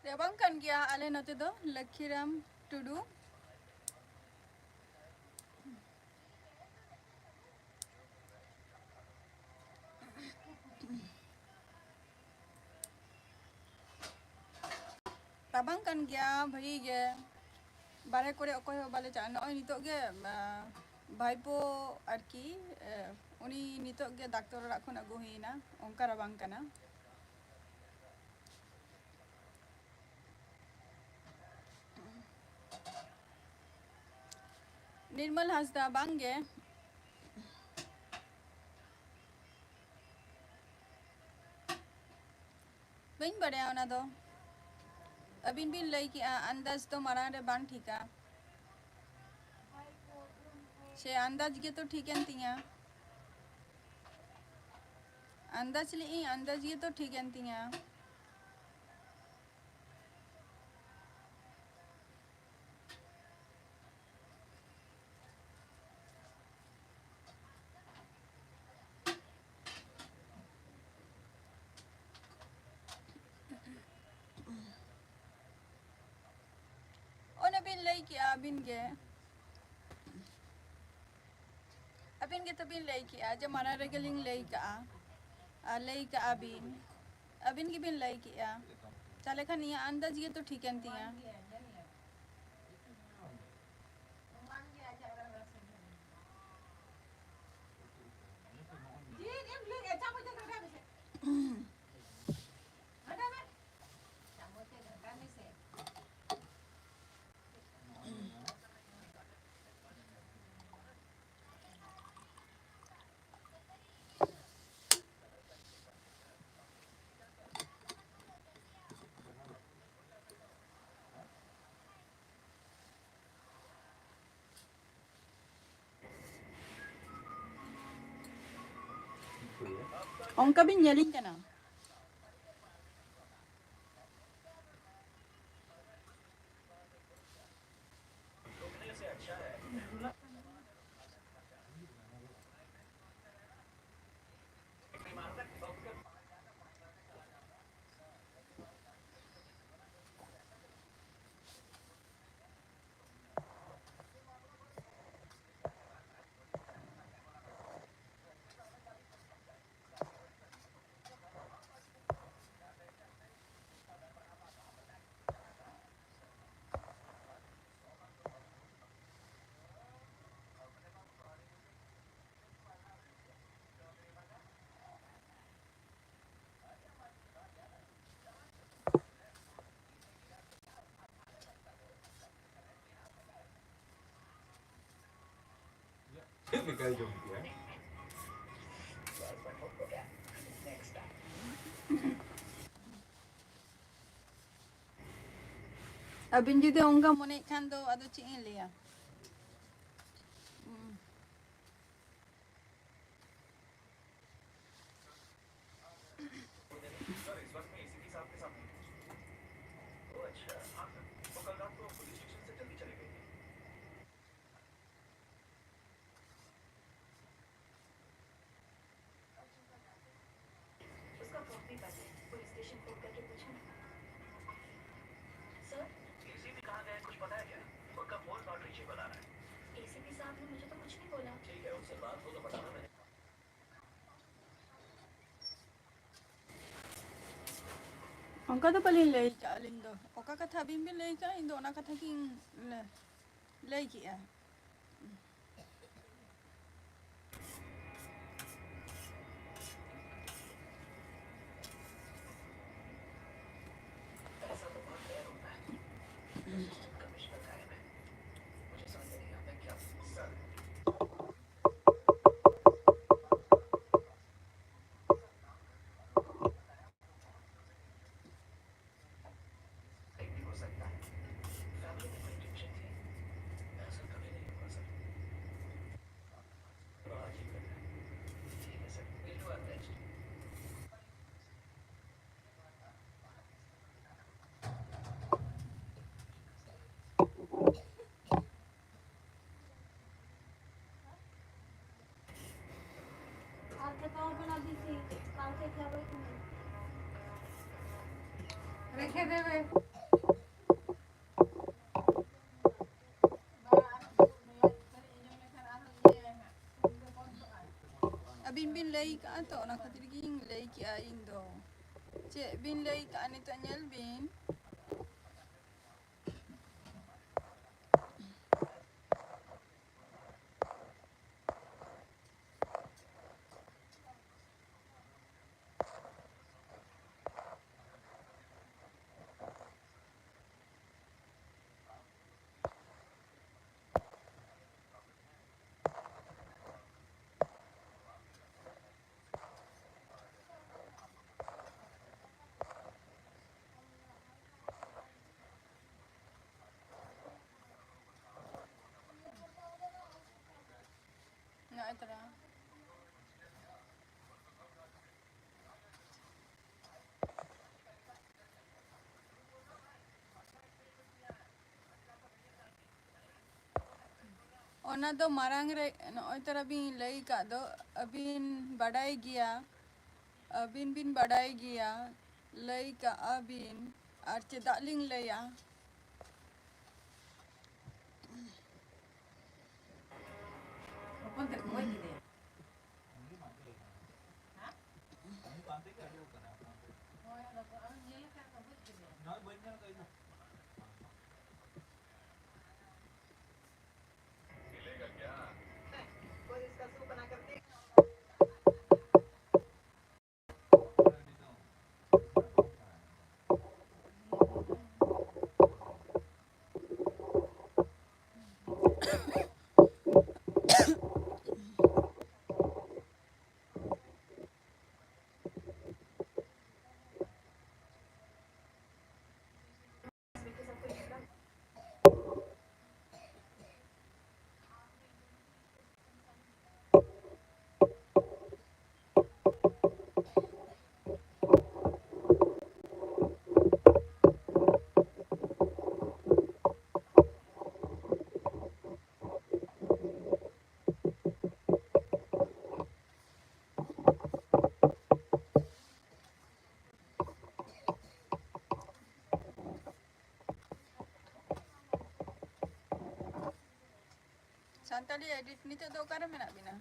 ᱨᱟᱵᱟᱝ ᱠᱟᱱ ᱜᱮᱭᱟ ᱟᱞᱮ ᱱᱚᱛᱮ ᱫᱚ, ᱞᱚᱠᱠᱷᱤᱨᱟᱢ ᱴᱩᱰᱩ᱾ ᱨᱟᱵᱟᱝ ᱠᱟᱱ ᱜᱮᱭᱟ ᱵᱷᱟᱹᱜᱤ ᱜᱮ᱾ ᱵᱟᱨᱦᱮ ᱠᱚᱨᱮ ᱚᱠᱚᱭ ᱦᱚᱸ ᱵᱟᱞᱮ ᱪᱟᱞᱟᱜᱼᱟ᱾ ᱱᱚᱜᱼᱚᱭ ᱱᱤᱛᱚᱜ ᱜᱮ, ᱟᱸ, ᱵᱷᱟᱭᱯᱳ ᱟᱨᱠᱤ, ᱟᱸ, ᱩᱱᱤ ᱱᱤᱛᱚᱜ ᱜᱮ ᱰᱟᱠᱛᱚᱨ ᱚᱲᱟᱜ ᱠᱷᱚᱱ ᱟᱹᱜᱩ ᱦᱩᱭᱮᱱᱟ, ᱚᱱᱠᱟ ᱨᱟᱵᱟᱝ ᱠᱟᱱᱟ᱾ ᱱᱤᱨᱢᱚᱞ ᱦᱟᱸᱥᱫᱟ, ᱵᱟᱝ ᱜᱮ᱾ ᱵᱟᱹᱧ ᱵᱟᱲᱟᱭᱟ ᱚᱱᱟ ᱫᱚ᱾ ᱟᱹᱵᱤᱱ ᱵᱤᱱ ᱞᱟᱹᱭ ᱠᱮᱜᱼᱟ, ᱟᱱᱫᱟᱡᱽ ᱫᱚ ᱢᱟᱲᱟᱝ ᱨᱮ ᱵᱟᱝ ᱴᱷᱤᱠᱟ᱾ ᱥᱮ ᱟᱱᱫᱟᱡᱽ ᱜᱮᱛᱚ ᱴᱷᱤᱠᱮᱱ ᱛᱤᱧᱟ? ᱟᱱᱫᱟᱡᱽ ᱞᱮᱜ ᱟᱹᱧ, ᱟᱱᱫᱟᱡᱽ ᱜᱮᱛᱚ ᱴᱷᱤᱠ ᱮᱱ ᱛᱤᱧᱟ᱾ ᱚᱱᱮ ᱵᱤᱱ ᱞᱟᱹᱭ ᱠᱮᱜᱼᱟ ᱟᱹᱵᱤᱱ ᱜᱮ, ᱟᱹᱵᱤᱱ ᱜᱮᱛᱚ ᱵᱤᱱ ᱞᱟᱹᱭ ᱠᱮᱜᱼᱟ ᱡᱮ ᱢᱟᱲᱟᱝ ᱨᱮᱜᱮ ᱞᱤᱧ ᱞᱟᱹᱭ ᱠᱟᱜᱼᱟ, ᱟᱨ ᱞᱟᱹᱭ ᱠᱟᱜᱼᱟ ᱵᱤᱱ, ᱟᱹᱵᱤᱱ ᱜᱮᱵᱤᱱ ᱞᱟᱹᱭ ᱠᱮᱜᱼᱟ, ᱛᱟᱦᱞᱮ ᱠᱷᱟᱱ ᱤᱧᱟᱹᱜ ᱟᱱᱫᱟᱡᱽ ᱜᱮᱛᱚ ᱴᱷᱤᱠ ᱮᱱ ᱛᱤᱧᱟ᱾ ᱚᱱᱠᱟ ᱵᱤᱱ ᱧᱮᱞᱤᱧ ᱠᱟᱱᱟ᱾ ᱪᱮᱫ ᱞᱮᱠᱟᱭ ᱡᱚᱢ ᱠᱮᱭᱟ? ᱟᱹᱵᱤᱱ ᱡᱩᱫᱤ ᱚᱱᱠᱟ ᱢᱚᱱᱮᱭᱮᱫ ᱠᱷᱟᱱ ᱫᱚ ᱟᱫᱚ ᱪᱮᱫ ᱤᱧ ᱞᱟᱹᱭᱟ? ᱦᱩᱸ᱾ ᱚᱱᱠᱟ ᱫᱚ ᱵᱟᱹᱞᱤᱧ ᱞᱟᱹᱭ ᱠᱟᱜᱼᱟ ᱟᱹᱞᱤᱧ ᱫᱚ᱾ ᱚᱠᱟ ᱠᱟᱛᱷᱟ ᱟᱹᱵᱤᱱ ᱵᱤᱱ ᱞᱟᱹᱭ ᱠᱟᱜᱼᱟ, ᱤᱧ ᱫᱚ ᱚᱱᱟ ᱠᱟᱛᱷᱟ ᱜᱤᱧ ᱞᱟᱹ-, ᱞᱟᱹᱭ ᱠᱮᱜᱼᱟ᱾ রেখে দেবে। ᱟᱹᱵᱤᱱ ᱵᱤᱱ ᱞᱟᱹᱭ ᱠᱟᱜᱼᱟ ᱛᱚ, ᱚᱱᱟ ᱠᱷᱟᱹᱛᱤᱨ ᱜᱤᱧ ᱞᱟᱹᱭ ᱠᱮᱜᱼᱟ ᱤᱧ ᱫᱚ᱾ ᱪᱮᱫ ᱵᱤᱱ ᱞᱟᱹᱭ ᱠᱟᱜᱼᱟ ᱱᱤᱛᱚᱜ ᱧᱮᱞ ᱵᱤᱱ᱾ ᱱᱚᱜᱼᱚᱭ ᱛᱚᱨᱟ᱾ ᱚᱱᱟ ᱫᱚ ᱢᱟᱲᱟᱝ ᱨᱮ ᱱᱚᱜᱼᱚᱭ ᱛᱚᱨᱟ ᱵᱤᱱ ᱞᱟᱹᱭ ᱠᱟᱜ ᱫᱚ, ᱟᱹᱵᱤᱱ ᱵᱟᱰᱟᱭ ᱜᱮᱭᱟ, ᱟᱹᱵᱤᱱ ᱵᱤᱱ ᱵᱟᱰᱟᱭ ᱜᱮᱭᱟ, ᱞᱟᱹᱭ ᱠᱟᱜᱼᱟ ᱵᱤᱱ, ᱟᱨ ᱪᱮᱫᱟᱜ ᱞᱤᱧ ᱞᱟᱹᱭᱟ? ᱦᱚᱯᱚᱱ ᱛᱮᱫ ᱠᱚ ᱜᱚᱡ ᱠᱮᱫᱮᱭᱟ᱾ ᱦᱮᱸ? ᱦᱳᱭ, ᱟᱫᱚ ᱟᱢᱮᱢ ᱧᱮᱞ ᱟᱠᱟᱫ ᱥᱟᱱᱛᱟᱲᱤ ᱮᱰᱤᱴ, ᱱᱤᱛᱚᱜ ᱫᱚ ᱚᱠᱟᱨᱮ ᱢᱮᱱᱟᱜ ᱵᱤᱱᱟ?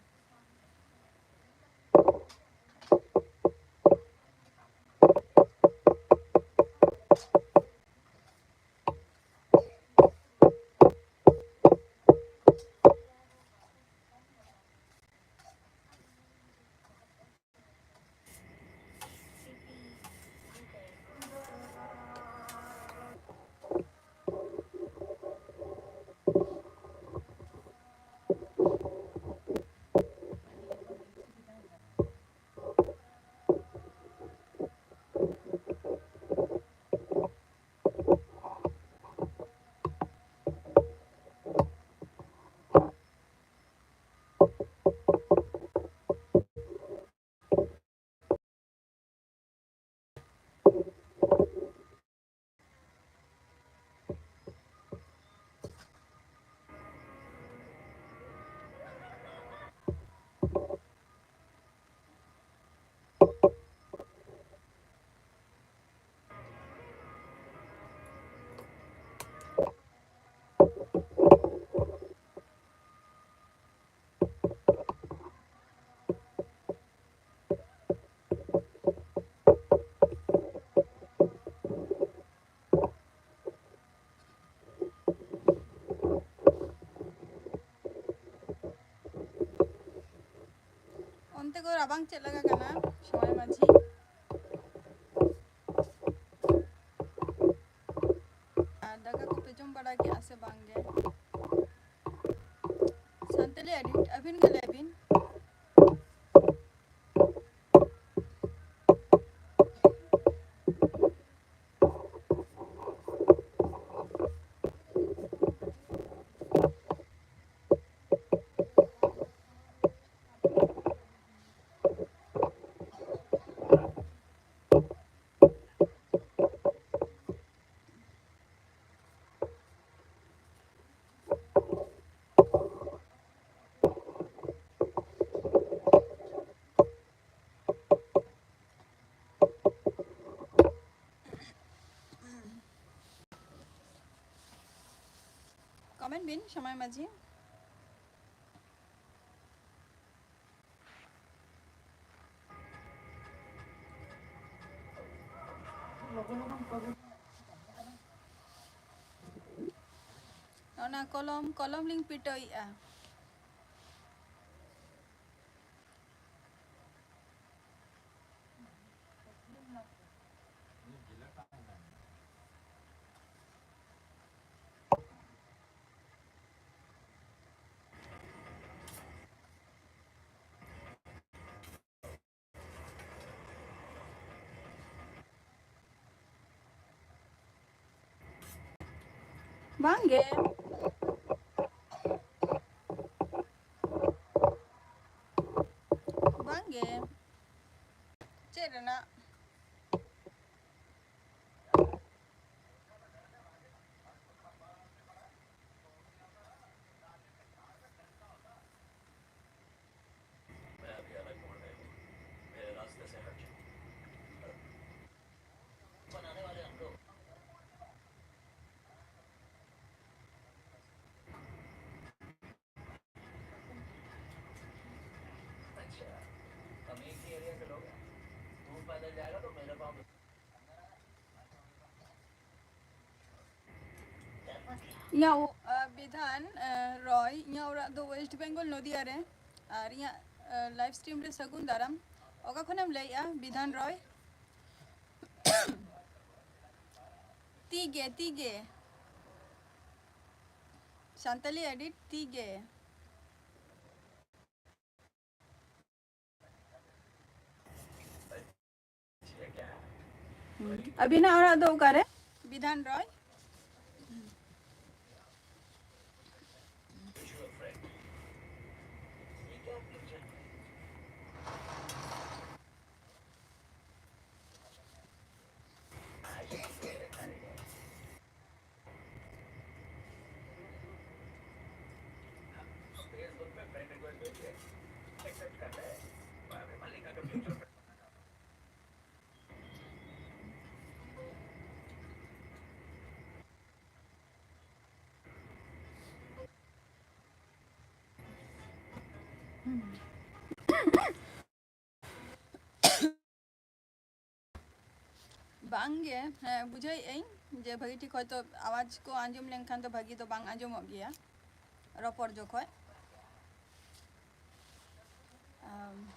ᱠᱚ ᱨᱟᱵᱟᱝ ᱪᱮᱫ ᱞᱮᱠᱟ ᱠᱟᱱᱟ, ᱥᱚᱢᱟᱭ ᱢᱟᱹᱡᱷᱤ? ᱟᱨ ᱫᱟᱠᱟ ᱠᱚᱯᱮ ᱡᱚᱢ ᱵᱟᱲᱟ ᱠᱮᱜᱼᱟ ᱥᱮ ᱵᱟᱝ ᱜᱮ? ᱥᱟᱱᱛᱟᱲᱤ ᱟᱹᱰᱤ, ᱟᱹᱵᱤᱱ ᱜᱮ ᱞᱟᱹᱭ ᱵᱤᱱ᱾ Comment ᱵᱤᱱ, ᱥᱚᱢᱟᱭ ᱢᱟᱹᱡᱷᱤ᱾ ᱚᱱᱟ ᱠᱚᱞᱚᱢ, ᱠᱚᱞᱚᱢ ᱞᱤᱧ ᱯᱤᱴᱟᱹᱣᱮᱜᱼᱟ᱾ ᱵᱟᱝ ᱜᱮ᱾ ᱵᱟᱝ ᱜᱮ᱾ ᱪᱮᱫ ᱨᱮᱱᱟᱜ? ᱤᱧᱟᱹᱜ ᱚ-, ᱟ, ᱵᱤᱫᱷᱟᱱ, ᱟ, ᱨᱚᱭ, ᱤᱧᱟᱹᱜ ᱚᱲᱟᱜ ᱫᱚ West Bengal, ᱱᱚᱫᱤᱭᱟ ᱨᱮ᱾ ᱟᱨ ᱤᱧᱟᱹᱜ, ᱞᱟᱭᱤᱵᱷ ᱥᱴᱨᱤᱢ ᱨᱮ ᱥᱟᱹᱜᱩᱱ ᱫᱟᱨᱟᱢ᱾ ᱚᱠᱟ ᱠᱷᱚᱱᱮᱢ ᱞᱟᱹᱭᱮᱜᱼᱟ? ᱵᱤᱫᱷᱟᱱ ᱨᱚᱭ᱾ ᱛᱤ ᱜᱮ, ᱛᱤ ᱜᱮ᱾ ᱥᱟᱱᱛᱟᱞᱤ ᱮᱰᱤᱴ ᱛᱤ ᱜᱮ᱾ ᱟᱹᱵᱤᱱᱟᱜ ᱚᱲᱟᱜ ᱫᱚ ᱚᱠᱟᱨᱮ? ᱵᱤᱫᱷᱟᱱ ᱨᱚᱭ᱾ ᱵᱟᱝᱜᱮ, ᱦᱮᱸ, ᱵᱩᱡᱷᱟᱹᱣᱮᱫ ᱟᱹᱧ ᱡᱮ ᱵᱷᱟᱹᱜᱤ ᱴᱷᱤᱠ ᱦᱚᱭᱛᱳ ᱟᱣᱟᱡᱽ ᱠᱚ ᱟᱸᱡᱚᱢ ᱞᱮᱱᱠᱷᱟᱱ ᱫᱚ ᱵᱷᱟᱹᱜᱤ ᱫᱚ ᱵᱟᱝ ᱟᱸᱡᱚᱢᱚᱜ ᱜᱮᱭᱟ ᱨᱚᱯᱚᱲ ᱡᱚᱠᱷᱚᱡ᱾ ᱟᱢ,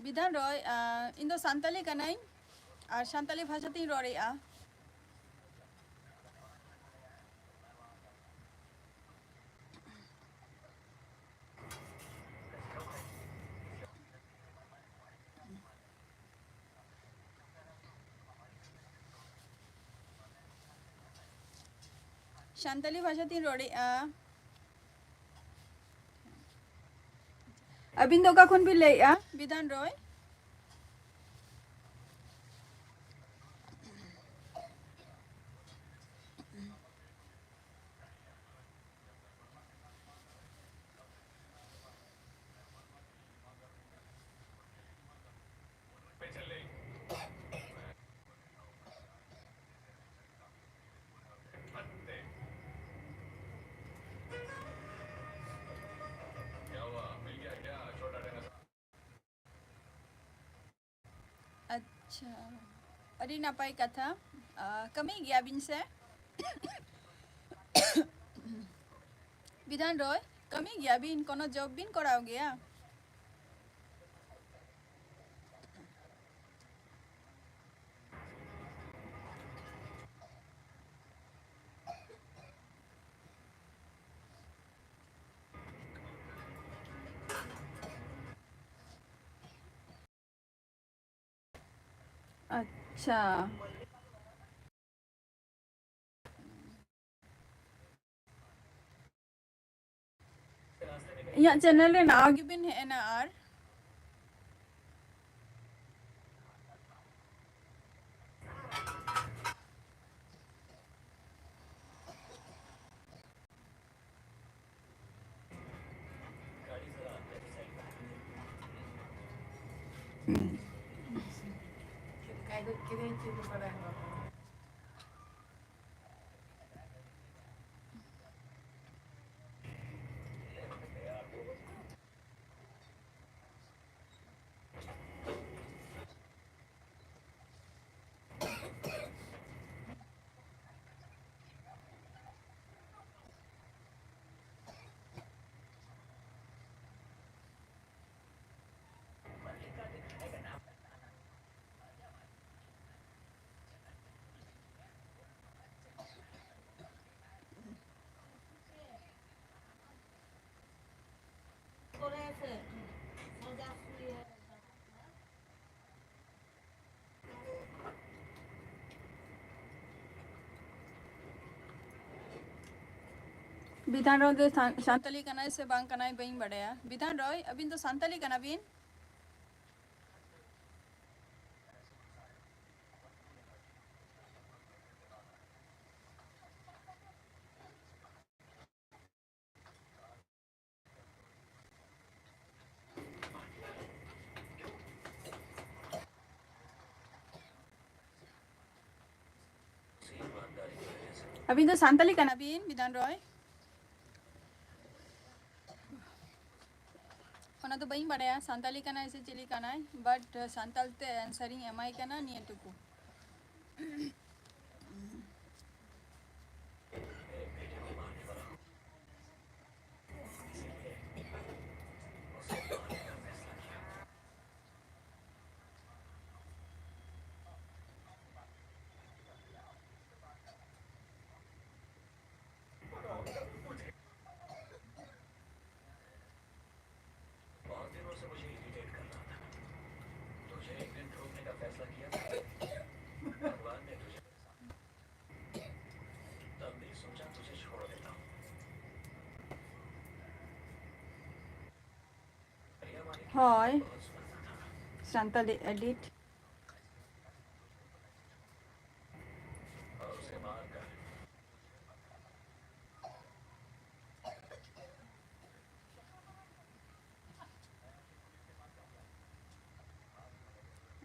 ᱵᱤᱫᱷᱟᱱ ᱨᱚᱭ, ᱟᱸ, ᱤᱧ ᱫᱚ ᱥᱟᱱᱛᱟᱞᱤ ᱠᱟᱹᱱᱟᱹᱧ ᱟᱨ ᱥᱟᱱᱛᱟᱞᱤ ᱵᱷᱟᱥᱟ ᱛᱤᱧ ᱨᱚᱲᱮᱫᱼᱟ᱾ ᱥᱟᱱᱛᱟᱞᱤ ᱵᱷᱟᱥᱟ ᱛᱤᱧ ᱨᱚᱲᱮᱫᱼᱟ᱾ ᱟᱹᱵᱤᱱ ᱫᱚ ᱚᱠᱟ ᱠᱷᱚᱱ ᱵᱤᱱ ᱞᱟᱹᱭᱮᱫᱼᱟ? ᱵᱤᱫᱷᱟᱱ ᱨᱚᱭ᱾ ᱟᱪᱪᱷᱟ, ᱟᱹᱰᱤ ᱱᱟᱯᱟᱭ ᱠᱟᱛᱷᱟ᱾ ᱟ, ᱠᱟᱹᱢᱤ ᱜᱮᱭᱟ ᱵᱤᱱ ᱥᱮ? ᱵᱤᱫᱷᱟᱱ ᱨᱚᱭ, ᱠᱟᱹᱢᱤ ᱜᱮᱭᱟ ᱵᱤᱱ? ᱠᱳᱱᱳ job ᱵᱤᱱ ᱠᱚᱨᱟᱣ ᱜᱮᱭᱟ? ᱟᱪᱪᱷᱟ᱾ ᱤᱧᱟᱹᱜ channel ᱨᱮ ᱱᱟᱣᱟ ᱜᱮᱵᱤᱱ ᱦᱮᱡ ᱮᱱᱟ ᱟᱨ ᱵᱤᱫᱷᱟᱱ ᱨᱚᱭ ᱫᱚ ᱥᱟᱱ-, ᱥᱟᱱᱛᱟᱞᱤ ᱠᱟᱱᱟᱭ ᱥᱮ ᱵᱟᱝ ᱠᱟᱱᱟᱭ ᱵᱟᱹᱧ ᱵᱟᱰᱟᱭᱟ᱾ ᱵᱤᱫᱷᱟᱱ ᱨᱚᱭ, ᱟᱹᱵᱤᱱ ᱫᱚ ᱥᱟᱱᱛᱟᱞᱤ ᱠᱟᱱᱟ ᱵᱤᱱ? ᱟᱹᱵᱤᱱ ᱫᱚ ᱥᱟᱱᱛᱟᱞᱤ ᱠᱟᱱᱟ ᱵᱤᱱ, ᱵᱤᱫᱷᱟᱱ ᱨᱚᱭ? ᱚᱱᱟ ᱫᱚ ᱵᱟᱹᱧ ᱵᱟᱰᱟᱭᱟ, ᱥᱟᱱᱛᱟᱞᱤ ᱠᱟᱱᱟᱭ ᱥᱮ ᱪᱤᱞᱤ ᱠᱟᱱᱟᱭ, but ᱥᱟᱱᱛᱟᱞ ᱛᱮ answer ᱤᱧ ᱮᱢᱟᱭ ᱠᱟᱱᱟ ᱱᱤᱭᱟᱹ ᱴᱩᱠᱩ᱾ ᱦᱳᱭ, ᱥᱟᱱᱛᱟᱞᱤ edit᱾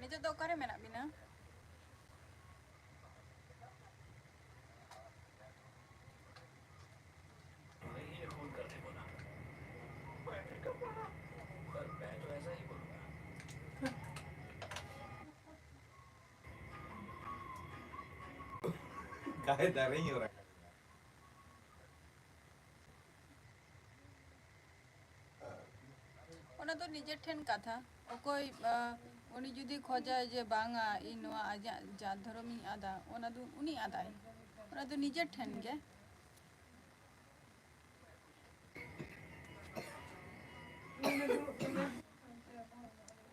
ᱱᱤᱛᱚᱜ ᱫᱚ ᱚᱠᱟᱨᱮ ᱢᱮᱱᱟᱜ ᱵᱤᱱᱟ? ᱠᱟᱭ ᱫᱟᱨᱮᱧ ᱨᱟᱠᱟᱵ᱾ ᱚᱱᱟ ᱫᱚ ᱱᱤᱡᱮᱨ ᱴᱷᱮᱱ ᱠᱟᱛᱷᱟ᱾ ᱚᱠᱚᱭ, ᱟ, ᱩᱱᱤ ᱡᱩᱫᱤ ᱠᱷᱚᱡᱟᱭ ᱡᱮ ᱵᱟᱝᱟ, ᱤᱧ ᱱᱚᱣᱟ ᱟᱡᱟᱜ ᱡᱟᱛ ᱫᱷᱚᱨᱚᱢᱤᱧ ᱟᱫᱟ, ᱚᱱᱟ ᱫᱚ ᱩᱱᱤ ᱟᱫᱟᱭ, ᱚᱱᱟ ᱫᱚ ᱱᱤᱡᱮᱨ ᱴᱷᱮᱱ ᱜᱮ᱾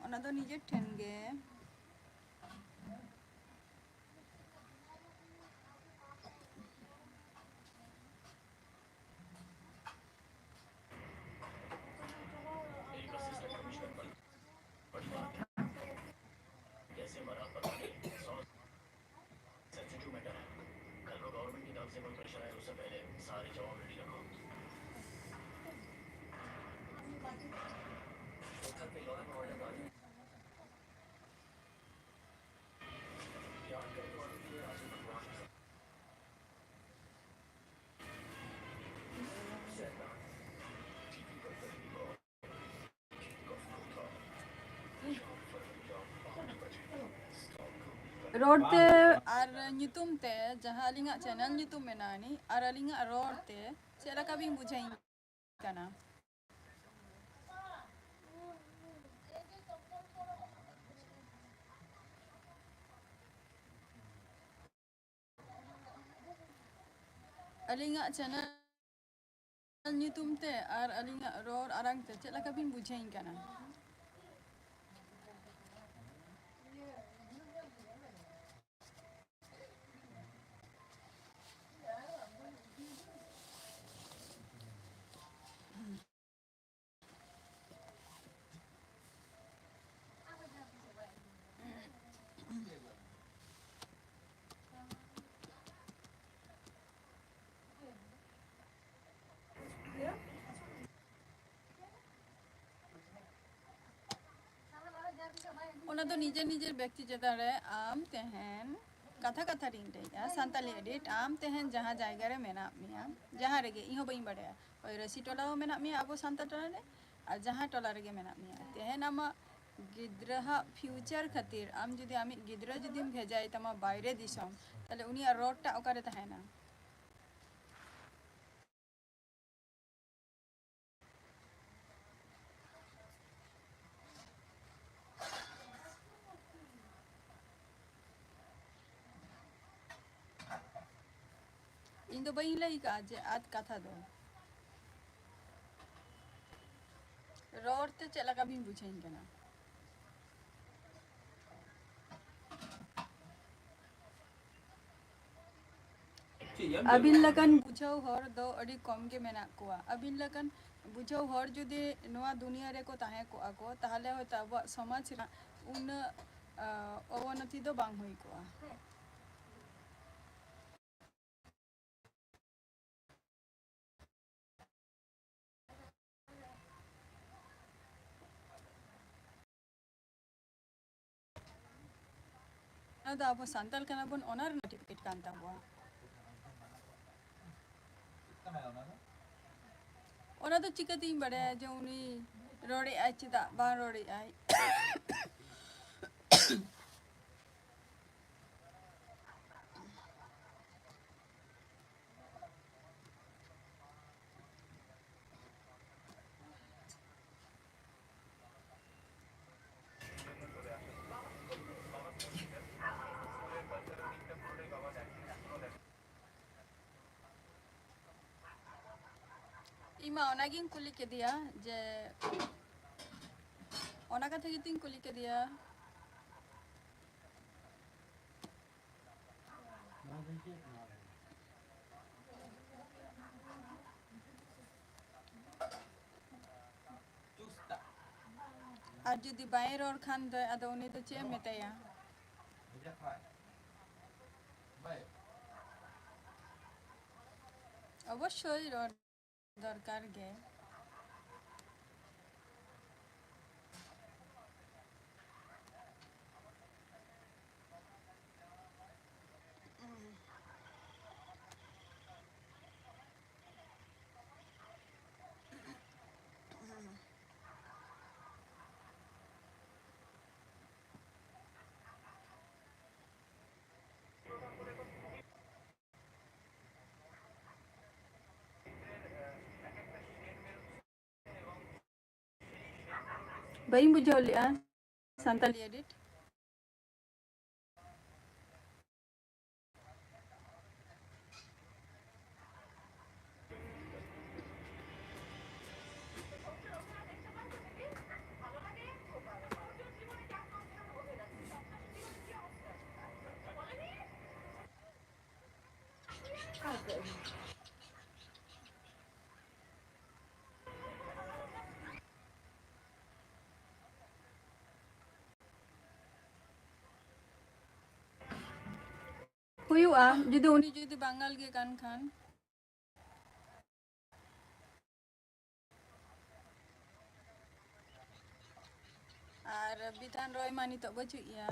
ᱚᱱᱟ ᱫᱚ ᱱᱤᱡᱮᱨ ᱴᱷᱮᱱ ᱜᱮ᱾ ᱨᱚᱲ ᱛᱮ ᱟᱨ ᱧᱩᱛᱩᱢ ᱛᱮ, ᱡᱟᱦᱟᱸ ᱟᱹᱞᱤᱧᱟᱜ channel ᱧᱩᱛᱩᱢ ᱢᱮᱱᱟᱜᱼᱟ ᱱᱤ, ᱟᱨ ᱟᱹᱞᱤᱧᱟᱜ ᱨᱚᱲ ᱛᱮ ᱪᱮᱫ ᱞᱮᱠᱟ ᱵᱤᱱ ᱵᱩᱡᱷᱟᱹᱣᱤᱧ ᱠᱟᱱᱟ? ᱟᱹᱞᱤᱧᱟᱜ channel ᱧᱩᱛᱩᱢ ᱛᱮ ᱟᱨ ᱟᱹᱞᱤᱧᱟᱜ ᱨᱚᱲ ᱟᱲᱟᱝ ᱛᱮ ᱪᱮᱫ ᱞᱮᱠᱟ ᱵᱤᱱ ᱵᱩᱡᱷᱟᱹᱣᱤᱧ ᱠᱟᱱᱟ? ᱫᱚ ᱱᱤᱡᱮᱨ ᱱᱤᱡᱮᱨ ᱵᱮᱠᱛᱤ ᱪᱮᱛᱟᱱ ᱨᱮ᱾ ᱟᱢ ᱛᱮᱦᱮᱧ ᱠᱟᱛᱷᱟ ᱠᱟᱛᱷᱟ ᱨᱤᱧ ᱞᱟᱹᱭᱮᱜᱼᱟ, ᱥᱟᱱᱛᱟᱞᱤ ᱮᱰᱤᱴ, ᱟᱢ ᱛᱮᱦᱮᱧ ᱡᱟᱦᱟᱸ ᱡᱟᱭᱜᱟ ᱨᱮ ᱢᱮᱱᱟᱜ ᱢᱮᱭᱟ, ᱡᱟᱦᱟᱸ ᱨᱮᱜᱮ, ᱤᱧ ᱦᱚᱸ ᱵᱟᱹᱧ ᱵᱟᱲᱟᱭᱟ, ᱳᱭ ᱨᱟᱹᱥᱤ ᱴᱚᱞᱟ ᱦᱚᱸ ᱢᱮᱱᱟᱜ ᱢᱮᱭᱟ ᱟᱵᱚ ᱥᱟᱱᱛᱟᱲ ᱴᱚᱞᱟ ᱨᱮ, ᱟᱨ ᱡᱟᱦᱟᱸ ᱴᱚᱞᱟ ᱨᱮᱜᱮ ᱢᱮᱱᱟᱜ ᱢᱮᱭᱟ, ᱛᱮᱦᱮᱧ ᱟᱢᱟᱜ ᱜᱤᱫᱽᱨᱟᱹᱣᱟᱜ ᱯᱷᱤᱭᱩᱪᱟᱨ ᱠᱷᱟᱹᱛᱤᱨ ᱟᱢ ᱡᱩᱫᱤ ᱟᱢᱤᱡ ᱜᱤᱫᱽᱨᱟᱹ ᱡᱩᱫᱤᱢ ᱵᱷᱮᱡᱟᱭ ᱛᱟᱢᱟ ᱵᱟᱭᱨᱮ ᱫᱤᱥᱚᱢ, ᱛᱟᱦᱞᱮ ᱩᱱᱤᱭᱟᱜ ᱨᱚᱲ ᱴᱟᱜ ᱚᱠᱟᱨᱮ ᱛᱟᱦᱮᱱᱟ? ᱤᱧ ᱫᱚ ᱵᱟᱹᱧ ᱞᱟᱹᱭ ᱠᱟᱜᱼᱟ ᱡᱮ ᱟᱫ ᱠᱟᱛᱷᱟ ᱫᱚ᱾ ᱨᱚᱲ ᱛᱮ ᱪᱮᱫ ᱞᱮᱠᱟ ᱵᱤᱱ ᱵᱩᱡᱷᱟᱹᱣᱤᱧ ᱠᱟᱱᱟ? ᱟᱹᱵᱤᱱ ᱞᱮᱠᱟᱱ ᱵᱩᱡᱷᱟᱹᱣ ᱦᱚᱲ ᱫᱚ ᱟᱹᱰᱤ ᱠᱚᱢ ᱜᱮ ᱢᱮᱱᱟᱜ ᱠᱚᱣᱟ᱾ ᱟᱹᱵᱤᱱ ᱞᱮᱠᱟᱱ ᱵᱩᱡᱷᱟᱹᱣ ᱦᱚᱲ ᱡᱩᱫᱤ ᱱᱚᱣᱟ ᱫᱩᱱᱤᱭᱟᱹ ᱨᱮᱠᱚ ᱛᱟᱦᱮᱸ ᱠᱚᱜᱼᱟ ᱠᱚ, ᱛᱟᱦᱚᱞᱮ ᱦᱚᱭᱛᱳ ᱟᱵᱚᱣᱟᱜ ᱥᱚᱢᱟᱡᱽ ᱨᱮᱱᱟᱜ ᱩᱱᱟᱹᱜ, ᱟ, ᱚᱵᱚᱱᱚᱛᱤ ᱫᱚ ᱵᱟᱝ ᱦᱩᱭ ᱠᱚᱜᱼᱟ᱾ ᱚᱱᱟ ᱫᱚ ᱟᱵᱚ ᱥᱟᱱᱛᱟᱲ ᱠᱟᱱᱟ ᱵᱚᱱ, ᱚᱱᱟ ᱨᱮᱱᱟᱜ ᱥᱟᱨᱴᱤᱯᱷᱤᱠᱮᱴ ᱠᱟᱱ ᱛᱟᱵᱚᱣᱟ᱾ ᱚᱱᱟ ᱫᱚ ᱪᱤᱠᱟᱹᱛᱤᱧ ᱵᱟᱲᱟᱭᱟ ᱡᱮ ᱩᱱᱤ ᱨᱚᱲᱮᱜᱼᱟᱭ ᱪᱮᱫᱟᱜ ᱵᱟᱝ ᱨᱚᱲᱮᱜᱼᱟᱭ? ᱤᱧ ᱢᱟ ᱚᱱᱟᱜᱤᱧ ᱠᱩᱞᱤ ᱠᱮᱫᱮᱭᱟ ᱡᱮ, ᱚᱱᱟ ᱠᱟᱛᱷᱟ ᱜᱮᱛᱤᱧ ᱠᱩᱞᱤ ᱠᱮᱫᱮᱭᱟ᱾ ᱟᱨ ᱡᱩᱫᱤ ᱵᱟᱭ ᱨᱚᱲ ᱠᱷᱟᱱ ᱫᱚ, ᱟᱫᱚ ᱩᱱᱤ ᱫᱚ ᱪᱮᱫ ᱮᱢ ᱢᱮᱛᱟᱭᱟ? ᱚᱵᱚᱥᱥᱳᱭ ᱨᱚᱲ ᱫᱚᱨᱠᱟᱨ ᱜᱮ᱾ ᱵᱟᱹᱧ ᱵᱩᱡᱷᱟᱹᱣ ᱞᱮᱜᱼᱟ ᱥᱟᱱᱛᱟᱞᱤ edit᱾ ᱦᱩᱭᱩᱜᱼᱟ, ᱡᱩᱫᱤ ᱩᱱᱤ ᱡᱩᱫᱤ ᱵᱟᱝᱜᱟᱞ ᱜᱮ ᱠᱟᱱ ᱠᱷᱟᱱ᱾ ᱟᱨ ᱵᱤᱫᱷᱟᱱ ᱨᱚᱭ ᱢᱟ ᱱᱤᱛᱚᱜ ᱵᱟᱹᱪᱩᱜ ᱮᱭᱟ,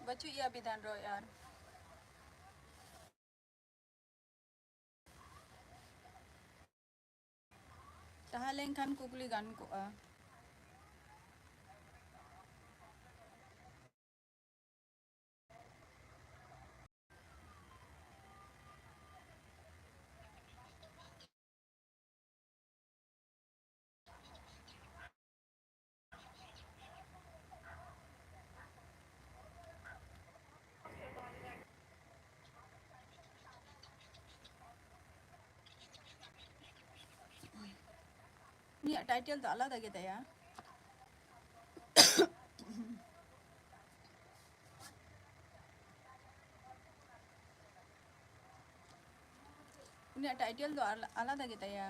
ᱵᱟᱹᱪᱩᱜ ᱮᱭᱟ ᱵᱤᱫᱷᱟᱱ ᱨᱚᱭ ᱟᱨ᱾ ᱛᱟᱦᱮᱸ ᱞᱮᱱᱠᱷᱟᱱ ᱠᱩᱠᱞᱤ ᱜᱟᱱ ᱠᱚᱜᱼᱟ᱾ ᱩᱱᱤᱭᱟᱜ title ᱫᱚ ᱟᱞᱟᱫᱟ ᱜᱮ ᱛᱟᱭᱟ᱾ ᱩᱱᱤᱭᱟᱜ title ᱫᱚ ᱟᱞ-, ᱟᱞᱟᱫᱟ ᱜᱮ ᱛᱟᱭᱟ᱾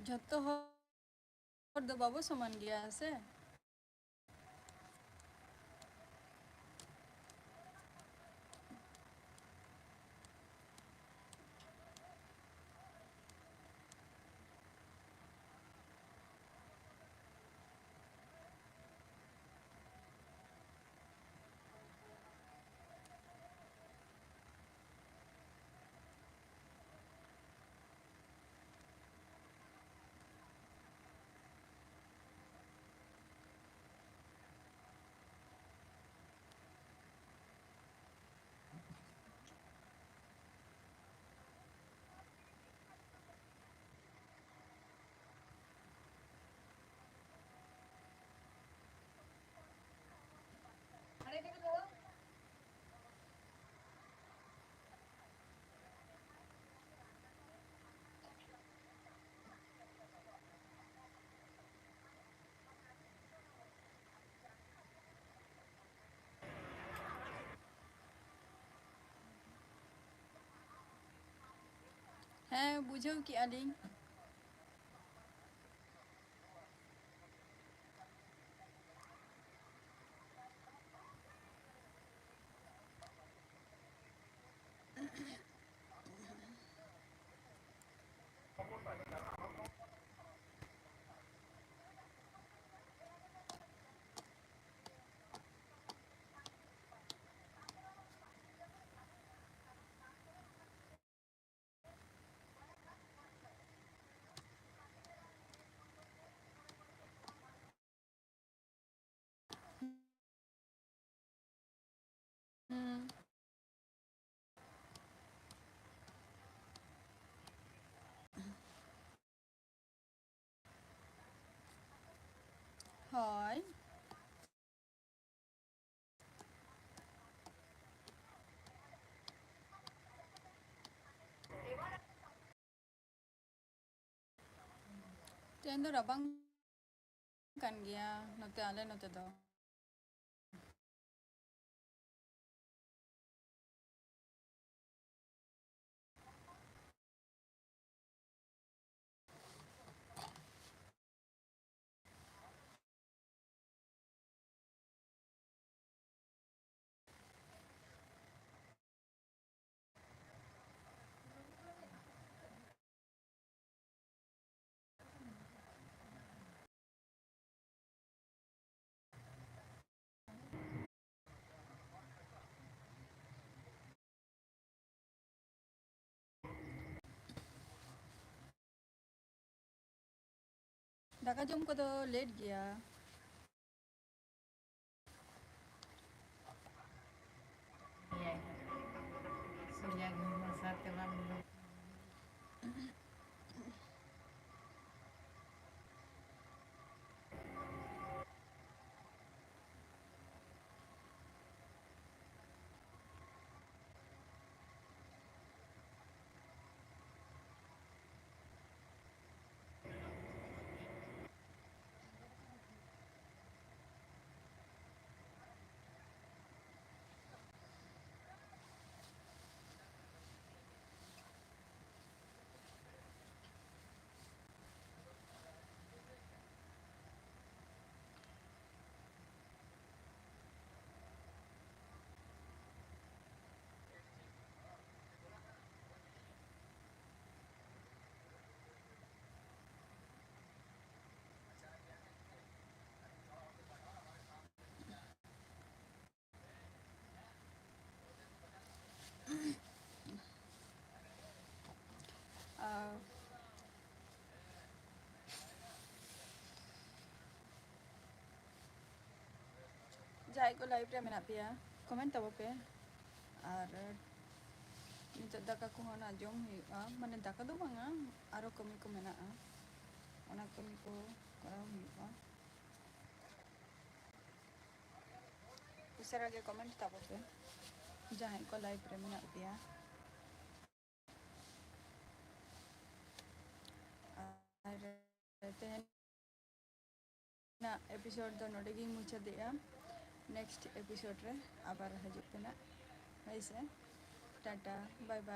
ᱡᱷᱚᱛᱚ ᱦᱚᱲ ᱫᱚ ᱵᱟᱵᱚ ᱥᱚᱢᱟᱱ ᱜᱮᱭᱟ ᱥᱮ᱾ ᱦᱮᱸ, ᱵᱩᱡᱷᱟᱹᱣ ᱠᱮᱜᱼᱟ ᱞᱤᱧ᱾ ᱦᱩᱸ᱾ ᱦᱳᱭ᱾ ᱛᱮᱦᱮᱧ ᱫᱚ ᱨᱟᱵᱟᱝ ᱠᱟᱱ ᱜᱮᱭᱟ ᱱᱚᱛᱮ, ᱟᱞᱮ ᱱᱚᱛᱮ ᱫᱚ᱾ ᱫᱟᱠᱟ ᱡᱚᱢ ᱠᱚᱫᱚ ᱞᱮᱴ ᱜᱮᱭᱟ᱾ ᱡᱟᱦᱟᱸᱭ ᱠᱚ live ᱨᱮ ᱢᱮᱱᱟᱜ ᱯᱮᱭᱟ, comment ᱛᱟᱵᱚ ᱯᱮ᱾ ᱟᱨ ᱱᱤᱛᱚᱜ ᱫᱟᱠᱟ ᱠᱚᱦᱚᱸ ᱱᱟᱜ ᱡᱚᱢ ᱦᱩᱭᱩᱜᱼᱟ, ᱢᱟᱱᱮ ᱫᱟᱠᱟ ᱫᱚ ᱵᱟᱝᱟ, ᱟᱨᱚ ᱠᱟᱹᱢᱤ ᱠᱚ ᱢᱮᱱᱟᱜᱼᱟ, ᱚᱱᱟ ᱠᱟᱹᱢᱤ ᱠᱚ ᱠᱚᱨᱟᱣ ᱦᱩᱭᱩᱜᱼᱟ᱾ ᱩᱥᱟᱹᱨᱟ ᱜᱮ comment ᱛᱟᱵᱚ ᱯᱮ, ᱡᱟᱦᱟᱸᱭ ᱠᱚ live ᱨᱮ ᱢᱮᱱᱟᱜ ᱯᱮᱭᱟ᱾ ᱟᱨ ᱛᱮᱦᱮᱧ ᱨᱮᱱᱟᱜ episode ᱫᱚ ᱱᱚᱰᱮ ᱜᱤᱧ ᱢᱩᱪᱟᱹᱫᱮᱜᱼᱟ᱾ Next episode ᱨᱮ ᱟᱵᱟᱨ ᱦᱤᱡᱩᱜ ᱯᱮ ᱱᱟᱜ, ᱦᱳᱭ ᱥᱮ? Tata, bye bye᱾